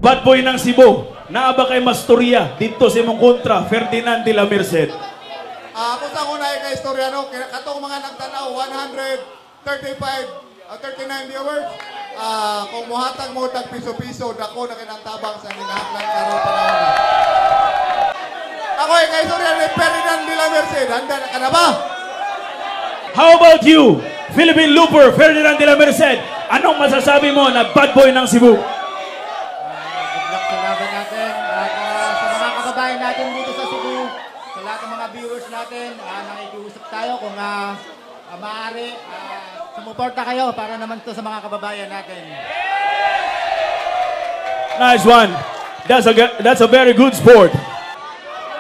Bad boy ng Cebu, naa ba kay mastorya dito sa imong kontra, Ferdinand de la Merced? Ako sa una kay istorya no, katong mga nagtanaw 135 39 viewers. Kung muhatag mo tag piso-piso, dako na kinang tabang sa ninahaklan karon panahon. Ako ay kay istorya ni Ferdinand de la Merced. Handa na ka na ba? How about you, Philippine Looper, Ferdinand de la Merced? Anong masasabi mo na bad boy ng Cebu? Good luck sa laban natin. At sa mga kababayan natin dito sa Cebu, sa lahat ng mga viewers natin, nakikiusap tayo kung maaari, sumuporta kayo para naman to sa mga kababayan natin. Nice one. That's a very good sport.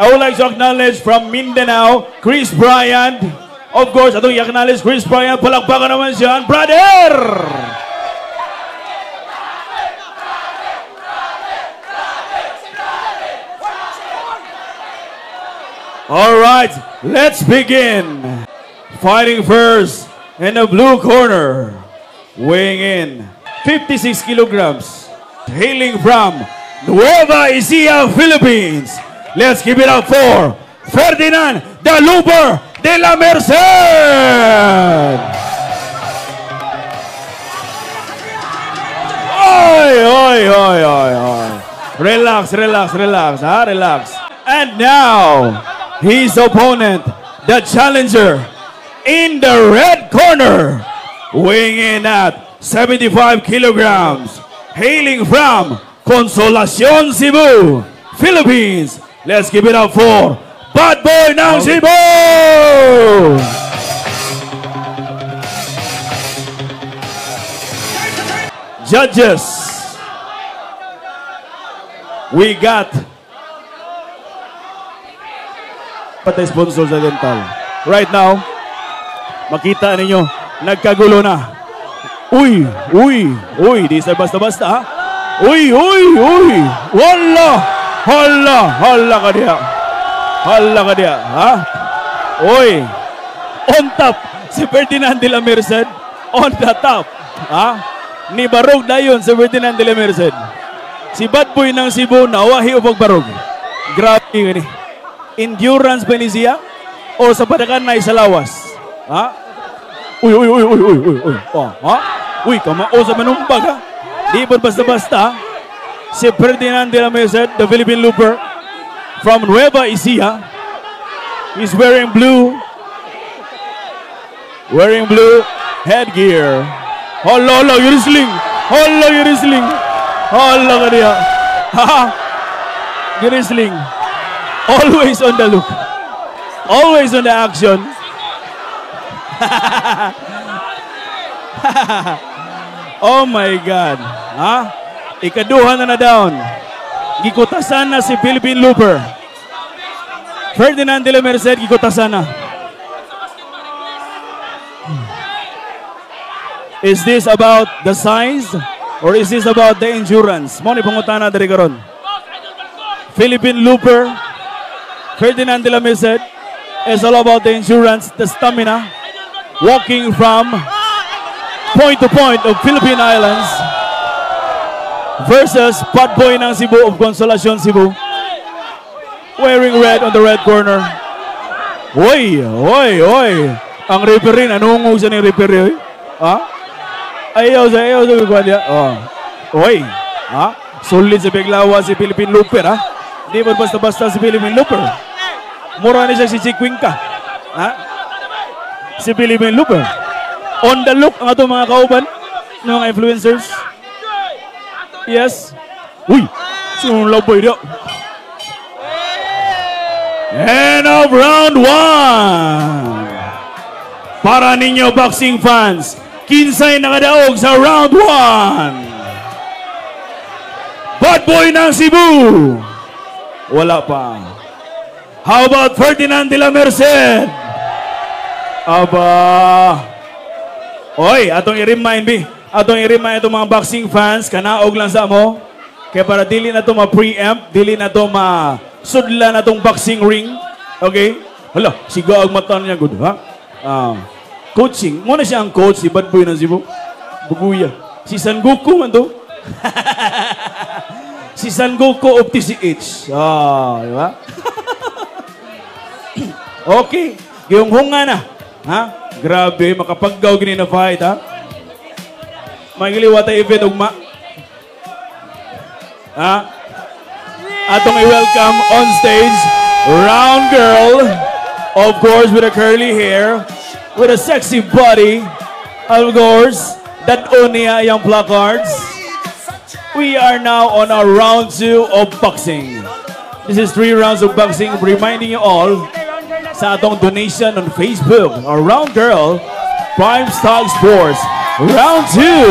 I would like to acknowledge from Mindanao, Chris Bryant. Of course, atong i-acknowledge Chris Bryant. Palakpakan naman siya, brother! All right, let's begin. Fighting first in the blue corner, weighing in 56 kilograms, hailing from Nueva Ecija, Philippines. Let's give it up for Ferdinand the Looper de la Merced! Oy, oy, oy, oy, oy. Relax, relax, relax, ha? Relax. And now, his opponent, the challenger, in the red corner, weighing in at 75 kilograms, hailing from Consolacion, Cebu, Philippines. Let's give it up for Bad Boy ng Cebu! Judges, we got patay sponsor sa dental. Right now, makita ninyo, nagkagulo na. Uy, uy, uy, di sa basta-basta ha. Uy, uy, uy, wala, hala, hala ka diya. Hala ka diya, ha? Uy, on top, si Ferdinand de la Merced, on the top, ha? Ni Barog dayon si Ferdinand de la Merced. Si Bad Boy ng Cebu, nawahi o pagbarog. Grabe yun eh. Endurance ba ni siya? O sa padakan na isalawas? Ha? Uy, uy, uy, uy, uy, uy, uy. Oh, ha? Uy, kamao sa manumbag, ha? Di ba basta-basta, ha? Si Ferdinand de la Merced, the Philippine Looper, from Nueva Ecija. He's wearing blue. Wearing blue headgear. Hala, hala, wrestling. Hala, wrestling. Hala ka niya. Ha? Wrestling. Always on the look. Always on the action. Oh my God. Ha? Ikaduha na na down. Gikutasan na si Philippine Looper. Ferdinand de la Merced, gikutasan na. Is this about the size or is this about the endurance? Mo ni pangutana diri karon. Philippine Looper, Ferdinand de la Merced, is all about the endurance, the stamina, walking from point to point of Philippine Islands versus Bad Boy ng Cebu of Consolacion, Cebu, wearing red on the red corner. Oy, oy, oy. Ang referee, nanungog siya ng referee. Oy. Ha? Ayaw sa, ayaw sa gagawin. Oh. Oy. Ha? Solid sa biglawa si Philippine Looper, ha? Hindi ba basta-basta si Philippine Looper? Mura ni siya si Chikwingka. Ha? Si Philippine Looper. On the look ang atong mga kauban ng mga influencers. Yes. Uy! Sino love boy niya? End of round 1. Para ninyo boxing fans, kinsay nakadaog sa round 1. Bad Boy ng Cebu. Wala pa. How about Ferdinand de la Merced? Aba. Oy, atong i-remind bi. Atong i-remind itong mga boxing fans, kanaog lang sa mo. Kaya para dili na to ma-preempt, dili na to ma-sudla na tong boxing ring. Okay? Hala, siga ang mata niya good, ha? Coaching. Muna siya ang coach, si Bad Boy ng Cebu. Buguya. Si San Goku man to. Si San Goku of TCH. Ah, di ba? Okay. Yung hunga na. Ha? Grabe, makapaggaw gini na fight, ha? Magiliwat ay event ugma. Ha? Atong i-welcome on stage, round girl, of course, with a curly hair, with a sexy body, of course, that niya yung placards. We are now on our round two of boxing. This is three rounds of boxing, reminding you all sa atong donation on Facebook. Our round girl, Prime Stock Sports. Round two.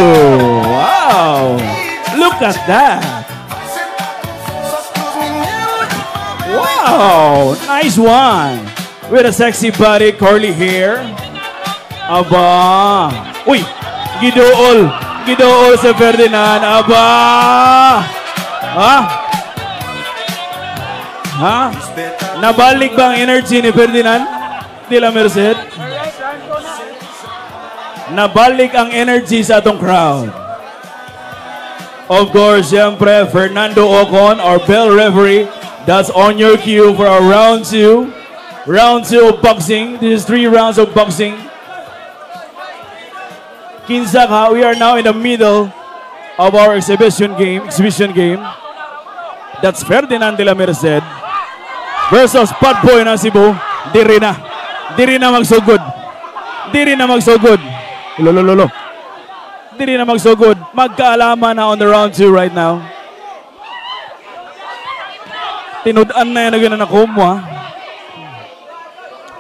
Wow. Look at that. Wow. Nice one. With a sexy body, curly hair. Aba. Uy, gidool. Gidool sa Ferdinand. Aba. Ha? Ha? Nabalik ba ang energy ni Ferdinand de la Merced? Nabalik ang energy sa atong crowd. Of course, siyempre, Fernando Ocon, our bell referee, that's on your cue for our round two. Round two of boxing. This is three rounds of boxing. Kinsa ka, we are now in the middle of our exhibition game. Exhibition game. That's Ferdinand de la Merced versus Bad Boy ng Cebu. Diri na. Diri na magsugod. Diri na magsugod. Lolo, lolo. Diri na magsugod. Magkaalaman na on the round two right now. Tinud-an na yan na nakumo, ha?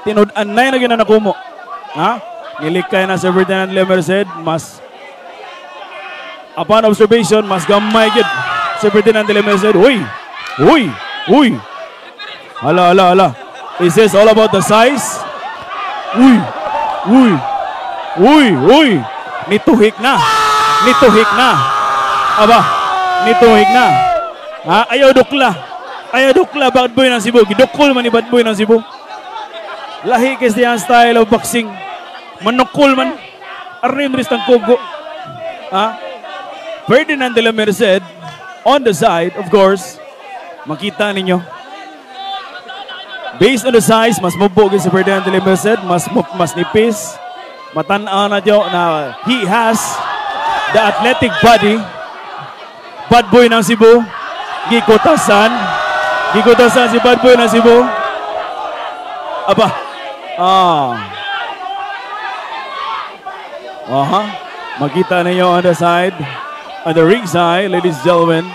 Tinud-an na yan na nakumo. Ha? Nilikay na sa Ferdinand de la Merced. Mas, upon observation, mas gamay gid si Ferdinand de la Merced. Uy! Uy! Uy! Hala, hala, hala. Is this all about the size? Uy! Uy! Uy! Uy! Nituhik na! Nituhik na! Aba! Nituhik na! Ha? Ayaw dukla! Ayaw dukla, Bad Boy ng Cebu. Gidukol man ni Bad Boy ng Cebu. Lahi kasi ang style of boxing. Manukol man. Arnim rin ang kugo. Ha? Ferdinand de la Merced on the side, of course. Makita ninyo. Based on the size, mas mubo si Ferdinand de la Merced, mas nipis. Matan-aw na diyo na he has the athletic body. Bad Boy ng Cebu. Gikutasan. Gikutasan si Bad Boy ng Cebu. Aba. Ah. Aha. Makita ninyo on the side. On the ring side, ladies and gentlemen.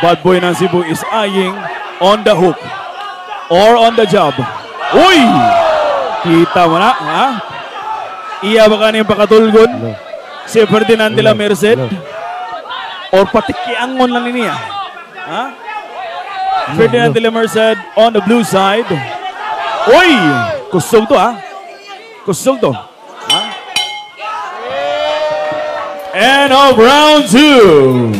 Bad Boy ng Cebu is eyeing on the hook or on the job. Uy! Kita mo na, ha? Iya ba kanin pakatulgon? Si Ferdinand de la Merced? Or patikiangon lang niya? Ha? Ferdinand de la Merced on the blue side. Uy! Kusog to, ha? Kusog to. Ha? End of round two.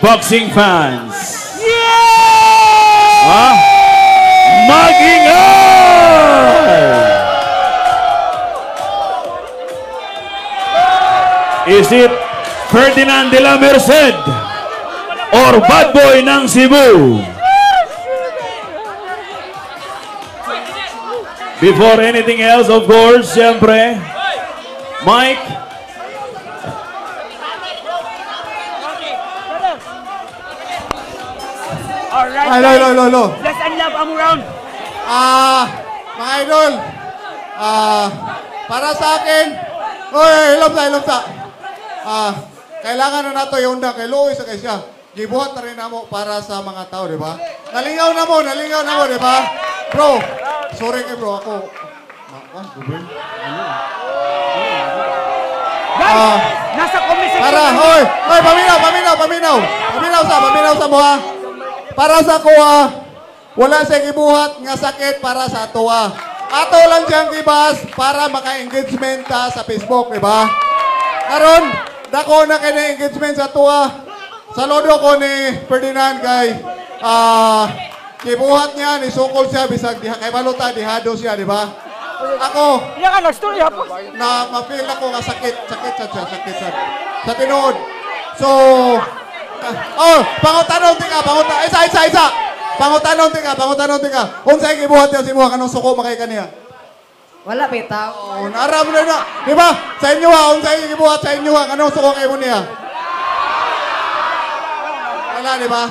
Boxing fans. Yeah! Ha? Mag-ingay! Is it Ferdinand de la Merced or Bad Boy ng Cebu? Before anything else, of course, siyempre, Mike. Alright, Ay, lo, lo, lo, lo. Bless and love ang round. Ah, mga idol, para sa akin, oy, ilom sa, ilom sa. Ah, kailangan na nato yung undang kay Luis sa kay siya. Gibuhat na rin namo para sa mga tao, di ba? Nalingaw na mo, di ba? Bro, sorry kay bro, ako. Guys, nasa comment section. Para, hoy, hoy, paminaw, paminaw, paminaw. Paminaw sa mo, ha. Para sa kuha, wala siyang ibuhat nga sakit para sa tuwa. Ato lang siyang ibas para maka-engagement ta sa Facebook, di ba? Karon, dako na kay na engagement sa tuwa. Saludo ko ni Ferdinand kay kibuhat niya, nisukol siya, bisag diha kay balota, dihado siya, di ba? Ako, Iya ka, nagstorya po. Na ma-feel ako nga sakit, sakit sad siya, sakit sad. Sa tinuod. So, oh, pangutanon tika, pangutan, isa, isa, isa. Pangutanon tika, pangutanon tika. Unsay gibuhat niya sa imuha kanang suko makay kaniya? Wala bitaw. Oh, naram na na. Di ba? Sa inyo ha, unsay gibuhat sa inyo ha, kanang suko kay mo niya? Wala, di ba?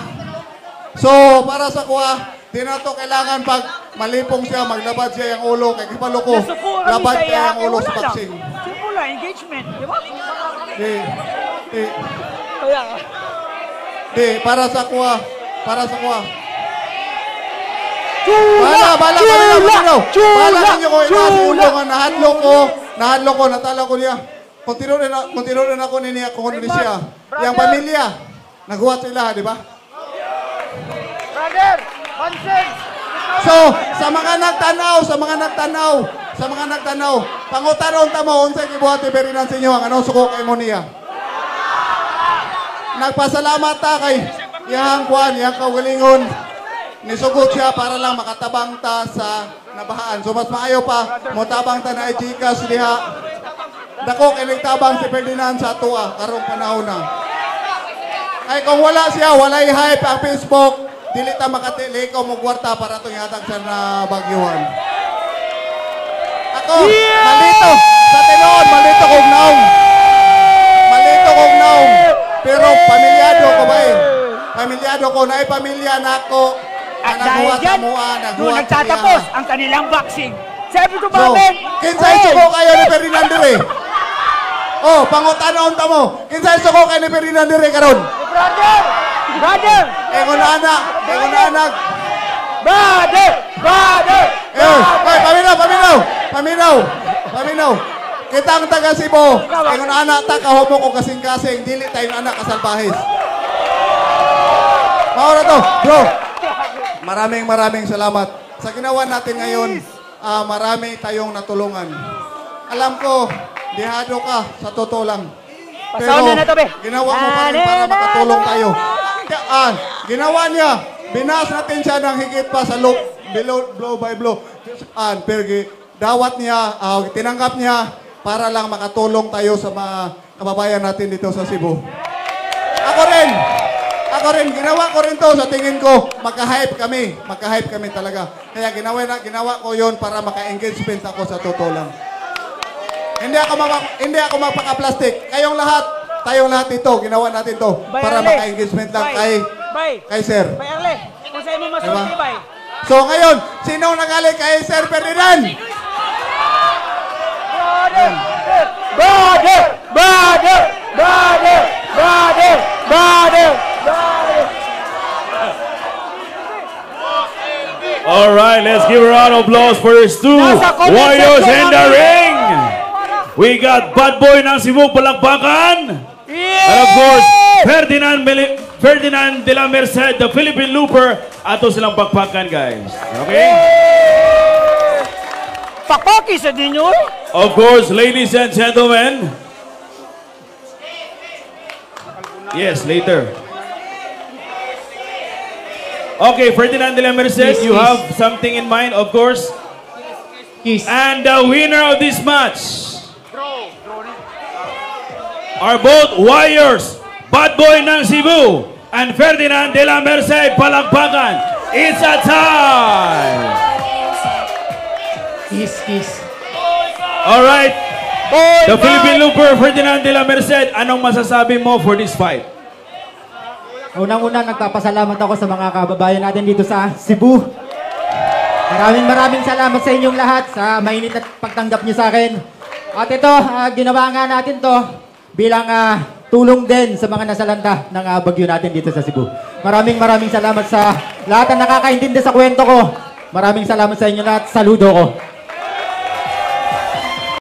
So, para sa kuha, di na to kailangan pag malipong siya, maglabad siya yung ulo, kay kibalo ko, Nasuko kami labad sa kaya iya. ang ulo Wala sa lang. boxing. Simple lang, engagement. Di ba? Di, di, Kaya nga. di, para sa kuha, para sa kuha. Chula! Bala, bala, bala, bala, Chula! bala ninyo ko, inaas Chula! ulo nga, nahadlok ko, natalo ko niya. Kung tinuod na ako niya, kung ano ni siya. Yang pamilya, naghuwat sila, di ba? Brother! Pansin! So, sa mga nagtanaw, sa mga nagtanaw, sa mga nagtanaw, pangutanon ta mo, unsay gibuhat ni Ferdinand sa inyo, ang anong suko kay mo niya? Nagpasalamat ta kay iyang kuan, iyang kaugalingon. Nisugot siya para lang makatabang ta sa nabahaan. So mas maayo pa, motabang ta na GCash diha. Dako kay tabang si Ferdinand sa atoa karong panahon na. Ay kung wala siya, walay hype ang Facebook, dili ta makatili ko mo kwarta para itong ihatag sa nabagyuhan. Ako, malito. Sa tinuod, malito kong naong. Malito kong naong. Pero pamilyado ko ba eh? Pamilyado ko, naay pamilya na ako. At Na dahil naghuwat dyan, sa mua, doon naghuwat sa nagtatapos iya. ang kanilang boxing. Sabi ko So, ba, Ben? kinsay suko kayo ni Ferdinand dire? Oh, pangutanon ta mo. Kinsay suko kayo ni Ferdinand dire karon? Brother! Brother! Ingon ana, ingon anak. Brother! Brother! Eh, ay, paminaw, paminaw, paminaw, paminaw. Kitang taga Cebu, ingon ana ta kahomo ko kasing-kasing, dili tayo anak kasalbahis. Mao na to, bro. Maraming maraming salamat. Sa ginawa natin ngayon, marami tayong natulungan. Alam ko, dihado ka sa totoo lang. Pasound na na to, be. Ginawa mo pa rin para makatulong tayo. Ginawa niya, binas natin siya ng higit pa sa loop, below, blow by blow. Pero dawat niya, tinanggap niya para lang makatulong tayo sa mga kababayan natin dito sa Cebu. Ako rin, ginawa ko rin to sa tingin ko, magka-hype kami, magka-hype kami talaga. Kaya ginawa ko yon para maka-engagement ako sa totoo lang. Hindi ako magpaka-plastic. Kayong lahat, tayong lahat ito, ginawa natin to Bay, para Arle. maka-engagement lang Bay. kay Bay. kay sir. Bay Arle, kung sa'yo mo masulti, Diba? bay. So ngayon, sino nagalit kay Sir Ferdinand? Brother! Brother! Brother! Brother! Brother! Brother! Brother! All right, let's give a round of applause for these two Nasa comment warriors section in the namin. ring. We got Bad Boy ng Cebu, palakpakan. And of course, Ferdinand de la Merced, the Philippine Looper. Ato silang pakpakan, guys. Okay? Pakpaki sa dinyo eh. Of course, ladies and gentlemen. Yes, later. Okay, Ferdinand de la Merced, you have something in mind, of course. Kiss. And the winner of this match are both warriors, Bad Boy ng Cebu and Ferdinand de la Merced. Palakpakan. It's a tie. Kiss, kiss. All right. The Philippine Looper, Ferdinand de la Merced, anong masasabi mo for this fight? Unang-una, nagpapasalamat ako sa mga kababayan natin dito sa Cebu. Maraming maraming salamat sa inyong lahat sa mainit at pagtanggap niyo sa akin. At ito, ginawa nga natin to bilang tulong din sa mga nasalanta ng bagyo natin dito sa Cebu. Maraming maraming salamat sa lahat na nakakaintindi sa kwento ko. Maraming salamat sa inyo lahat. Saludo ko.